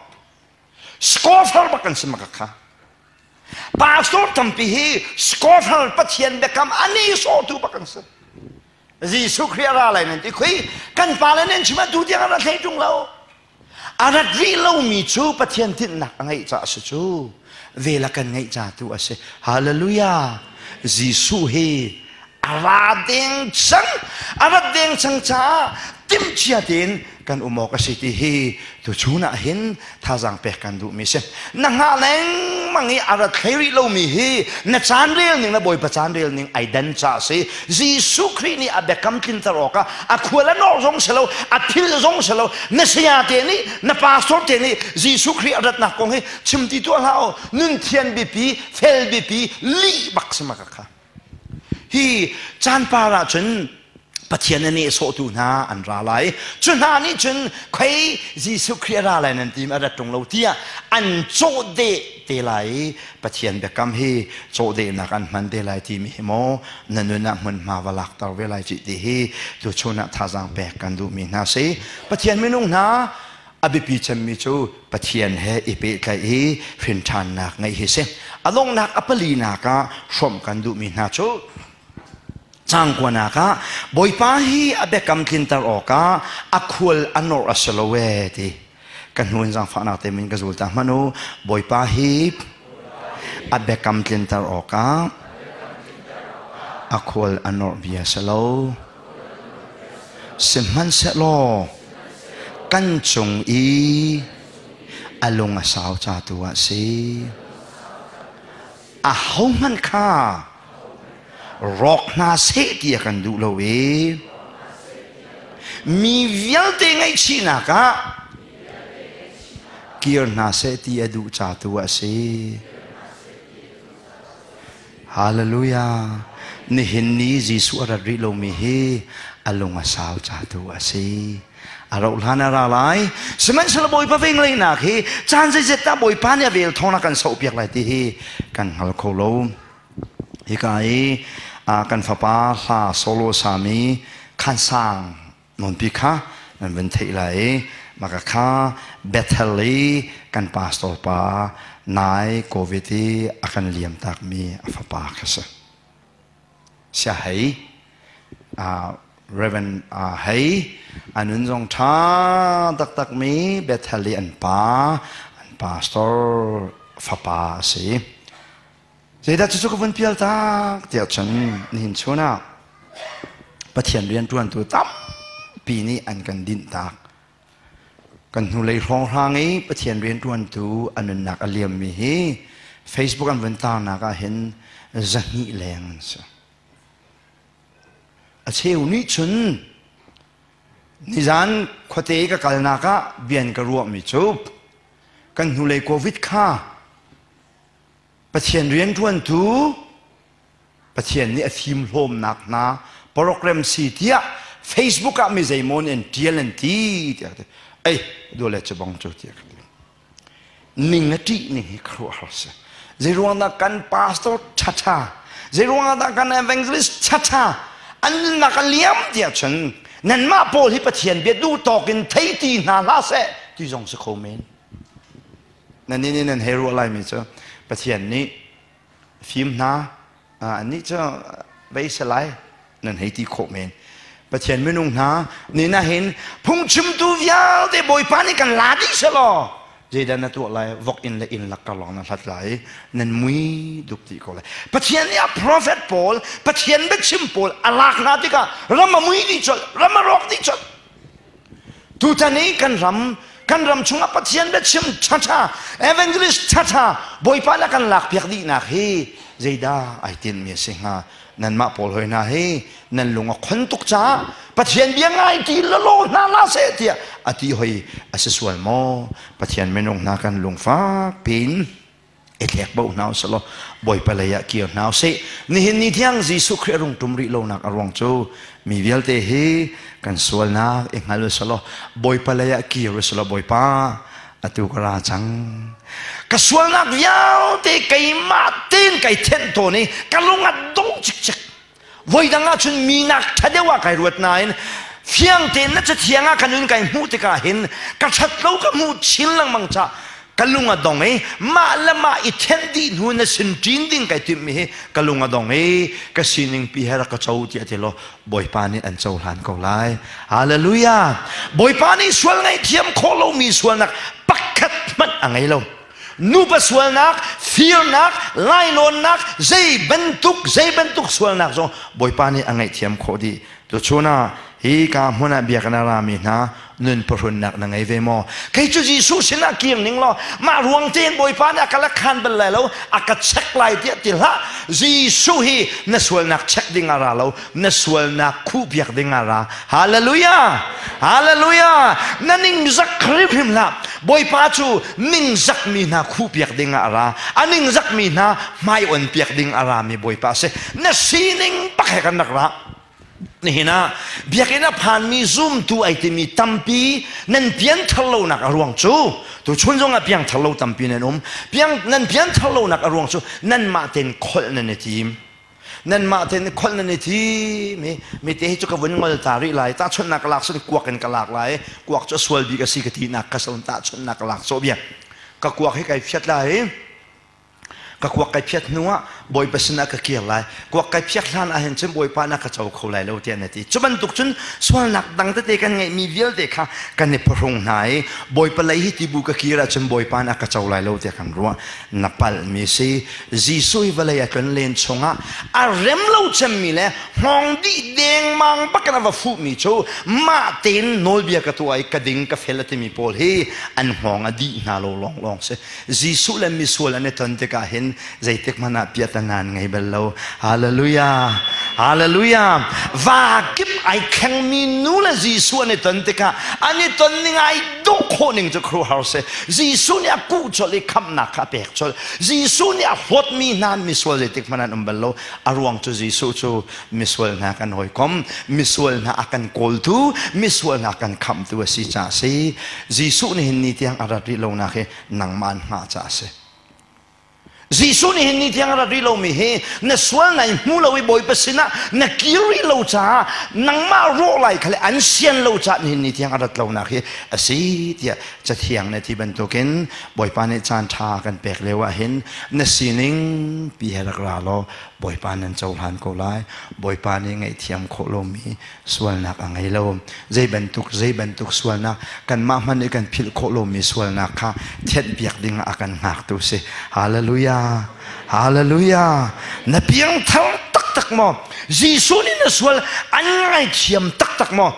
Scoffer bak kan si maka kha. Pastor tampi hi scoffer, Pathian biakam ani sawtu bak kan si. Jesuh Khrih a ra lai nan ti khui kan pale nan chim atu tiang a ra thlei ṭung lo. A rat rih lomi cu Pathian tinhnak a ngeih caah a si cu. Vel a kan ngeih ca tu a si. Hallelujah. Jesuh hi a ra deng cang. A rat deng cang caah timhcia tein kan um awk a si ti hi tuchun ah hin thazaang pek kan duhmi si. Na hngah lengmang i a rat hlei rih lomi hi na caan rel ning na Bawipa caan rel ning ai dan ca a si. Jesuh Khrih nih a biakam tlinter awkah a khual a nawr zong si lo, a phil zong si lo. Na saya te nih, na pastor te nih Jesuh Khrih a ratnak kong hi chim ti tuah hlah u. Nun thian biapi, fel biapi, lih bak si ma ka kha. Hi caan par ah cun Pathian a nehsawhtu hna an ra lai. Cu hna nih cun khoi Jesuh Khrih a ra lai nan tim a rat ṭung lo tiah an cawhdeh te lai i Pathian biakam hi cawhdehnak an hman te lai timi hi maw na nun ah hmunhma va lakter ve lai cih ti hi tuchun ah thazaang pek kan duhmi hna si. Pathian minung hna, a biapi cemmi cu Pathian he i pehtlaih i hrinṭhannak ngeih hi si. A donghnak a palinak ah hrawmh kan duhmi hna cu cangkuanak ah Bawipa hi a biakam tlinter awkah a khual a nawrh a si lo ee ti. Ka hnu in zaangfahnak te min ka zul ta hmanh u. Bawipa hi a biakam tlinter awkah a khual a nawrh bia si lo. Sihmanhsehlaw kan cung i a lung a sau ca tu ah si. Ahohmanh kha rawk hna seh ti a kan duh lo i mi vialte ngaihchihnak ah kir hna seh ti a duh ca tu a si. Hallelujah. Nihin ni Jesuh a rat rih lomi hi a lung a sau ca tu a si. A rauh hlan a ra lai. Sihmanhsehlaw Bawipa vengleinak hi caan zeizet dah Bawipa nih a vel thawng a kan sohpiak lai ti hi kan hngal kho lo. Hika i kan fapa hla solo sami Khansang nawnpi kha nan vun theih lai i maka kha Bethel i kan pastor pa nai COVID i a kan liam takmi a fapa kha si. Sia Hei, Reverend Hei a nun zong ṭha taktakmi Bethel i an pa, an pastor fapa a si. Zeidah cucu ka vun pial tak tiah cun nihin chun ah Pathian rianṭuantu tampi nih an kan dinh tak. Kan hnulei hrawnghrang i Pathian rianṭuantu a nunnak a liammi hi Facebook an vun tarnak ah hin 200 leng an si. A cheu nih cun nizan khuate ka kalnak ah bian ka ruahmi cu kan hnulei COVID kha Pathian rianṭuantu Pathian nih a fimhlawmnak hna program si tiah Facebook ah mi zeimaw nih an ṭial an ti tiah ka ti. Ei, dole cu bong cu tiah ka ti. Ning a ṭih ning hi khuaruahhar si. Zeiruang dah kan pastor ṭhaṭha, zeiruang dah kan evangelist ṭhaṭha an nunnak a liam tiah cun nanmah pawl hi Pathian bia duh tawk in thei ti hna hlah seh ti zong si kho men. Nan nih nan hei ruah laimi cu Pathian nih fim hna, annih cu vei si lai nan hei ti khawh men. Pathian minung hna ni na hin phungchimtu vialte Bawipa nih kan la dih selaw zeidah na tuah lai? Vok inn le inn lak lawng na hlat lai, nan mui dup ti ko lai. Pathian nih a prophet pawl, Pathian biachim pawl a lak hna tikah ram a mui dih colh, ram a rawk dih colh. Tutan i kan ram chungah Pathian biachim ṭhaṭha, evangelist ṭhaṭha Bawipa na kan lakpiak dihnak hi. Zeidah ai tinhmi a si hnga? Nanmah pawl hoi hna hi nan lung a khon tuk caah Pathian bia ngai ti lalaw hna hlah seh tiah a ti hoi a si sual maw? Pathian minung hna kan lungfak piin i thlek bo hna usih law Bawipa lei ah kir hna usih. Nihin ni tiang Jesuh Khrih a rung ṭum rih lonak a ruang cu mi vialte hi kan sualnak i hngal usih law Bawipa lei ah kir usih law Bawipa, atu ka ra cang, ka sualnak vialte keimah tein kai thenh tawn i ka lung a dong cikcek. Voidang ah cun minak ṭha deuh ah kai ruat nain fiang tein na cathiang ah ka nun kai hmuh tikah hin ka ṭhat lo ka hmuh chin lengmang ca ka lung a dong i mah le mah i thenh dih hnu na sin ṭin ding kai timhmi hi ka lung a dong i ka sining pi he rak ka co tiah ti law Bawipa nih an cohlan ko lai. Hallelujah! Bawipa nih sual ngaihthiam khawh lomi sualnak pakhat hmanh a ngei lo. Nupa sualnak, firnak, lainawnnak, zei bantuk zei bantuk sualnak zong Bawipa nih a ngaihthiam khawh dih. Tuchun ah hi ka hmun ah biakinn a rami hna nun phuhrunnak na ngei ve maw? Kei cu Jesuh sinah kir ning law mah ruang tein Bawipa nih a ka la khan bal lai lo, a ka check lai tiah ti hlah. Jesuh hi na sualnak check ding a ra lo, na sualnak khuhpiak ding a ra. Hallelujah! Hallelujah! Na ningzak hrimhrim hlah. Bawipa cu ningzakmi hna khuhpiak ding ah a ra. A ningzakmi hna hmai on piak ding a rami Bawipa a si. Na sining bak he kan rak ra. Nihin ah biakinn a phanmi zumtu ai timi tampi nan pianthar lonak a ruang cu tuchun zong ah piangthar lo tampi nan um. Piang nan pianthar lonak a ruang cu nanmah tein kholh nan i tim. Nanmah tein kholh nan i tim i mi te hi cu ka vun ngol ta rih lai. Tahchunhnak ka lak sun kuak in ka lak lai. Kuak cu a sual bik a si ka tinak ka son tahchunhnak ka lak sawh bia. Ka kuak hi kai phiat lai. Ka kuak kai phiat hnu ah Bawipa sinah ka kir lai. Kuak kai phiak hlan ah hin cun Bawipa na ka co kho lai lo tiah na ti. Cu bantuk cun sualnak dang tete kan ngeihmi vialte kha kan i phuhrung hna i Bawipa lei hi tibu ka kir ahcun Bawipa na ka co lai lo tiah kan ruah. Na palhmi si. Jesuh hi vawlei a tlon len chungah a rem lo cemmi le hngawng dih dengmang bak in a va fuhmi cu mah tein nawlbia ka tuah i ka ding ka fel a timi pawl hi an hngawng a dih hna lo lawnglawng si. Jesuh le misual an i ton tikah hin zeitik hmanh ah piatana an ngei bal lo. Hallelujah! Hallelujah! Va kip ai thlengmi nu le Jesuh an i ton tikah an i ton ning ai dawh khawh ning cu khuaruahhar si. Jesuh nih a kuh colh i khamhnak kha a pek colh. Jesuh nih a hlawtmi hna misual zeitik hmanh an um bal lo. A ruang cu Jesuh cu misual hna kan hawikom, misual hna a kan kawltu, misual hna kan khamhtu a si caah a si. Jesuh nih hin ni tiang a rat rih lonak hi nangmah an hngah caah a si. Jesuh nih hin ni tiang a rat rih lomi hi na sual nai hmu lo i Bawipa sinah na kir rih lo caah nangmah rawh lai kha le an sian lo caah nihin ni tiang a rat lonak hi a si tiah Cathiang nih a ti bantukin Bawipa nih caan ṭha kan pek lio ah hin na sining pi he rak ra law Bawipa nan cohlan ko lai. Bawipa nih ngaihthiam khawh lomi sualnak a ngei lo. Zei bantuk zei bantuk sualnak kanmah hmanh nih kan philh khawh lomi sualnak kha thianhpiak ding ah a kan hngaktu si. Hallelujah! Hallelujah! Na piangthar taktak maw? Jesuh nih na sual an ngaithiam taktak maw?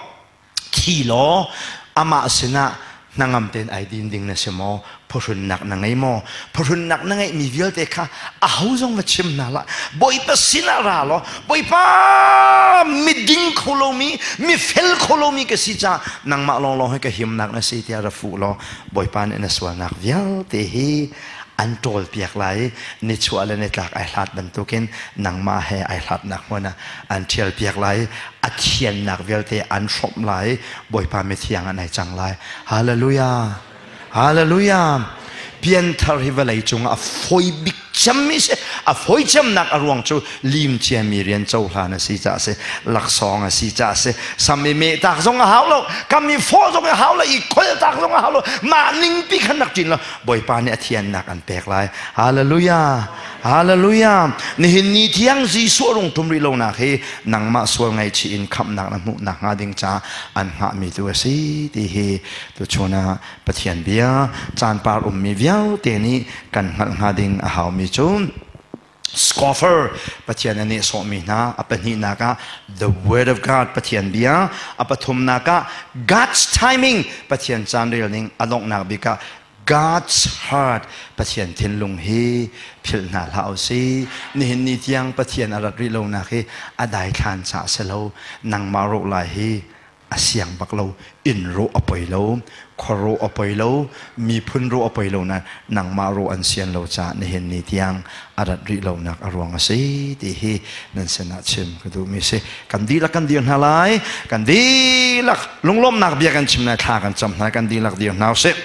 Thi law amah sinah hnangam tein ai din ding na si maw? Phuhrunnak na ngei maw? Phuhrunnak na ngeihmi vialte kha aho zong va chim hna hlah. Bawipa sinah ra law Bawipa, miding kho lomi, mifel kho lomi ka si caah nangmah lawnglawng hi ka himnak na si tiah ra fuh law Bawipa nih na sualnak vialte hi an ṭawlpiak lai i nichuah le nitlak ai hlat bantukin nangmah he ai hlatnak hmun ah an ṭhialpiak lai i a thiannak vialte an hrawmh lai i Bawipa mithiang an ai cang lai. Hallelujah! Hallelujah! Pianthar hi vawlei cungah a fawi bik cemmi si. A fawi cemnak a ruang cu lim ciami rian cohlan a si caah a si. Laksawng a si caah a si. Sam i meh tak zong a hau lo. Kam i fawh zong a hau lo. I kholh tak zong a hau lo. Mah ningpi khan rak ṭin lo. Bawipa nih a thiannak an pek lai. Hallelujah! Hallelujah! Nihin ni tiang Jesuh a rung ṭum rih lonak hi nangmah sual ngaihchih in khamhnak na hmuh nakhnga ding caah an hngahmi tu a si ti hi tuchun ah Pathian bia caan par ummi vialte nih kan hngalh hnga ding a haumi cu scoffer, Pathian a nehsawhmi hna, a pahnihnak ah the word of God, Pathian bia, a pathumnak ah God's timing, Pathian caan rel ning, a donghnak bik ah God's heart, Pathian thinlung hi philh hna hlah usih. Nihin ni tiang Pathian a rat rih lonak hi a daithlan caah si lo. Nangmah rawh lai hi a siang bak lo. Inn rawh a poi lo, khua rawh a poi lo, miphun rawh a poi lo nain nangmah rawh an sian lo caah nihin ni tiang a rat rih lonak a ruang a si ti hi nan sinah chim ka duhmi si. Kan dihlak kan dir hna lai. Kan dihlak lunglawmhnak bia kan chim lai, thla kan cam hna, kan dihlak dir hna usih.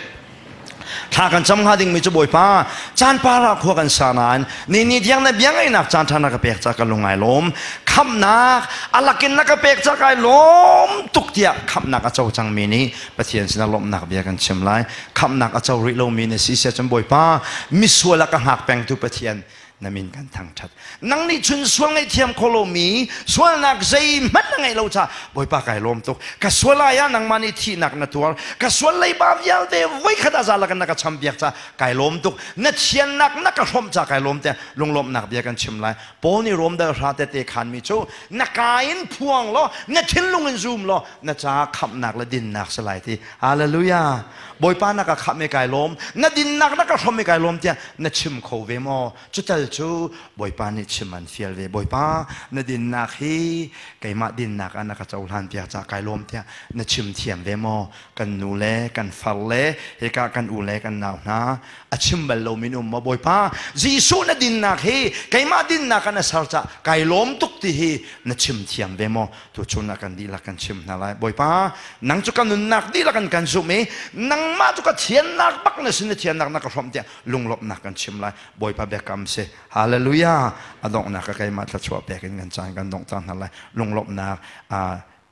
Thla kan cam hnga dingmi cu Bawipa, caan para khua kan sa nain ni ni tiang na bia ngaihnak caan ṭha na ka pek ca ka lung ai lawm. Khamhnak a lakin na ka pek ca kai lawm tuk tiah khamhnak a co cangmi nih Pathian sinah lawmhnak bia kan chim lai. Khamhnak a co rih lomi na si sia cun Bawipa, misual a ka hngak pengtu Pathian, na min kan thangṭhat. Nang nih cun sual ngaihthiam kho lomi sualnak zeihmanh na ngeih lo caah Bawipa kai lawm tuk. Ka sual ai ah nangmah nih thihnak na tuar. Ka sual leiba vialte voikhat a zalak in na ka champiak caah kai lawm tuk. Na thiannak na ka hrawmh caah kai lawm tiah lunglawmhnak bia kan chim lai. Paul nih Rom dal hra tete khanmi cu na ka in phuang law na thinlung in zum law na caah khamhnak le dinnak si lai ti. Hallelujah. Bawipa na ka khamh i kai lawm. Na dinnak na ka hrawmh i kai lawm tiah na chim kho ve maw? Cutal cu Bawipa nih chim an fial ve. Bawipa, na dinnak hi keimah dinnak ah na ka cohlan piak caah kai lawm tiah na chim thiam ve maw? Kan nu le kan far le hika kan u le kan nau hna a chim bal lomi um maw? Bawipa, Jesuh na dinnak hi keimah dinnak ah na ser caah kai lawm tuk ti hi na chim thiam ve maw? Tuchun ah kan dihlak kan chim hna lai. Bawipa, nang cu ka nunnak dihlak in kan zumh i nangmah cu ka thiannak bak na sin na thiannak na ka hrawmh tiah lunglawmhnak kan chim lai. Bawipa biakam si. Hallelujah. A donghnak ka keimah thluachuah pek in kan caan kan dongh cang hna lai. Lunglawmhnak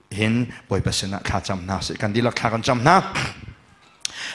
hin Bawipa sinah thla cam hna sih. Kan dihlak thla kan cam hna.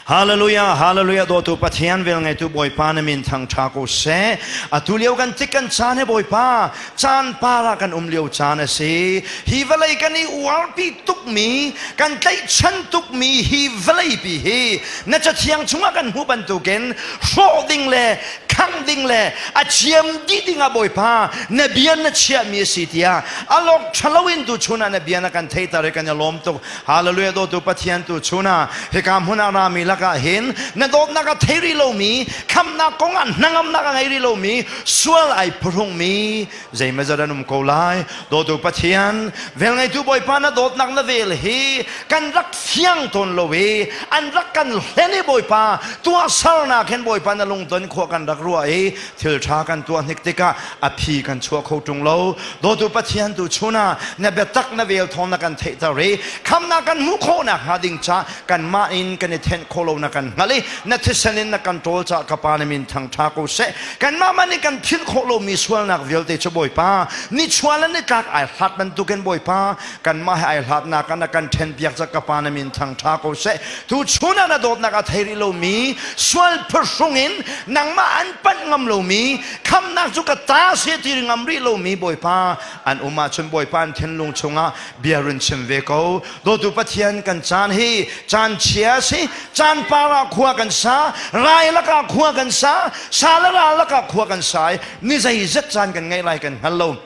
Hallelujah, hallelujah, dawtu Pathian vel ngeitu Bawipa na min thang ṭha ko seh. Atu lio kan tik kan caan he Bawipa, caan para kan um lio caan a si. Hi vawlei kan i uarpi tukmi, kan tlaihchan tukmi hi vawlei pi hi na cathiang chungah kan hmuh bantukin hrawh ding le khangh ding le a ciam dih dingah Bawipa na bia na chiahmi a si tiah alok ṭhalo in tu chun ah na bia na kan theiter i kan i lawm tuk. Hallelujah, dawtu Pathian, tu chun ah hika hmun ah rami lakah hin na dawtnak a thei rih lomi, khamhnak kong ah hnangamnak a ngei rih lomi, sual ai phuhrungmi zeimazat an um ko lai. Dawtu Pathian, velngeitu Bawipa, na dawtnak na vel hi kan rak fiang tawn lo i an rak kan hlen i Bawipa tuahsernak hin Bawipa na lungton khua kan rak ruah i thil ṭha kan tuah hnik tikah a phi kan chuah kho ṭung lo. Dawtu Pathian, tu chun ah na biatak na vel thawng na kan theihter i khamnak kan hmuh khawhnak hnga ding ca kanmah in kan i thenh khawh lo na kan hngalh i na thisen in na kan ṭawl caah ka Pa na min thangṭha ko seh. Kanmah man in kan philh khawh lomi sualnak vialte cu Bawipa nichuah le nitlak ai hlat bantukin Bawipa kanmah he ai hlatnak ah na kan ṭhenpiak ca ka Pa na min thangṭha ko seh. Tu chun ah na dawtnak a thei rih lomi sual phuhrung in nangmah an panh ngam lomi, khamnak cu ka ta si ti ngam rih lomi Bawipa an um ahcun Bawipa an thinlung chungah bia run chim ve ko. Dawtu Pathian, kan caan hi caan chia si, caan par ah khua kan sa, rai lakah khua kan sa, sa le ral lakah khua kan sa i ni zeizat caan kan ngeih lai kan hngal lo.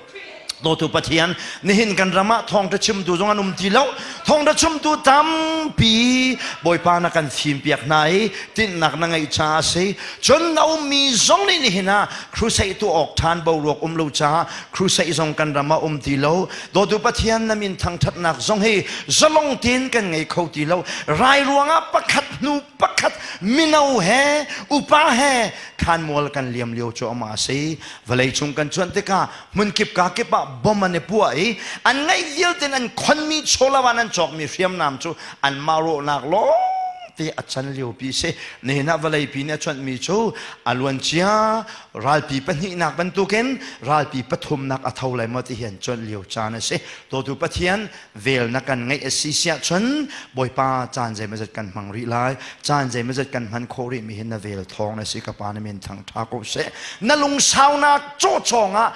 Dawtu Pathian, nihin kan ram ah thawngṭha chimtu zong an um ti lo. Thawngṭha chimtu tampi Bawipa na kan fimpiak hna i tinhnak na ngeih caah a si. Cun na ummi zong nih nihin ah crusade tuah awk ṭhan boruak um lo caah crusade zong kan ram ah um ti lo. Dawtu Pathian, na min thangṭhatnak zong hi zalong tein kan ngei kho ti lo. Rai ruangah pakhat hnu pakhat mino he upa he thlanmual kan liam lio cuahmah a si. Vawleicung kan cuanh tikah hmunkip ka kip ah bom an i puah i an ngeih vialte an khonmi chawlava an cawkmi hriamnam cu anmah rawhnak lawng te a can lio pi si. Nihin ah vawlei pi nih a cuanhmi cu a luancia ralpi pahnihnak bantukin ralpi pathumnak a tho lai maw ti hi an cuanh lio caan a si. Dawtu Pathian, vel na kan ngeih a si siah cun Bawipa caan zeimawzat kan hmang rih lai. Caan zeimawzat kan hman khawh rih mi hin na vel thawng na si. Ka Pa, na min thangṭha ko seh. Na lungsaunak cawcawng ah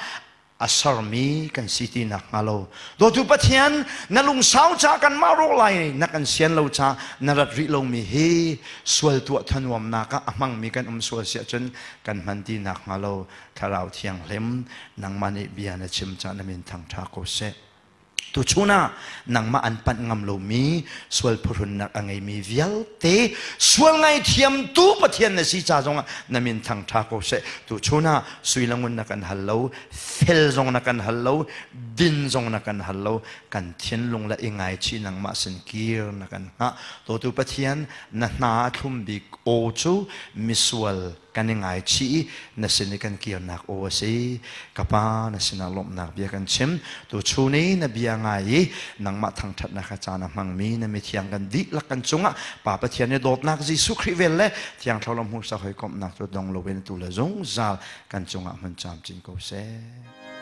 a sermi kan si ti nak hnga lo. Dawtu Pathian, na lungsau ca kanmah rawh lai na kan sian lo ca na rat rih lomi hi sual tuah thanuamnak ah a hmangmi kan um sual siah cun kan hman ti nak hnga lo. Thlarau Thianghlim, nangmah nih bia na chim ca na min thangṭha ko seh. Tuchun ah nangmah an panh ngam lomi sual phuhrunnak a ngeimi vialte sual ngaithiamtu Pathian na si ca zongah na min thangṭha ko seh. Tuchun ah sui le ngun na kan hal lo, fel zong na kan hal lo, din zong na kan hal lo, kan thinlung le i ngaichih nangmah sin kir na kan hngah. Dawtu Pathian, na hna a thlum bik aw cu misual kan i ngaichih i na sin i kan kirnak aw a si. Ka Pa, na sinah lawmhnak bia kan chim. Tuchun i na bia ngai i nangmah thangṭhatnak kha caan a hmangmi na mithiang kan dihlak kan cungah Pa Pathian i dawtnak Jesuh Khrih vel le Thiang Thlarau hmuhsak hawikomhnak cu dong loin tu le zungzal kan cungah hmun camcin ko seh.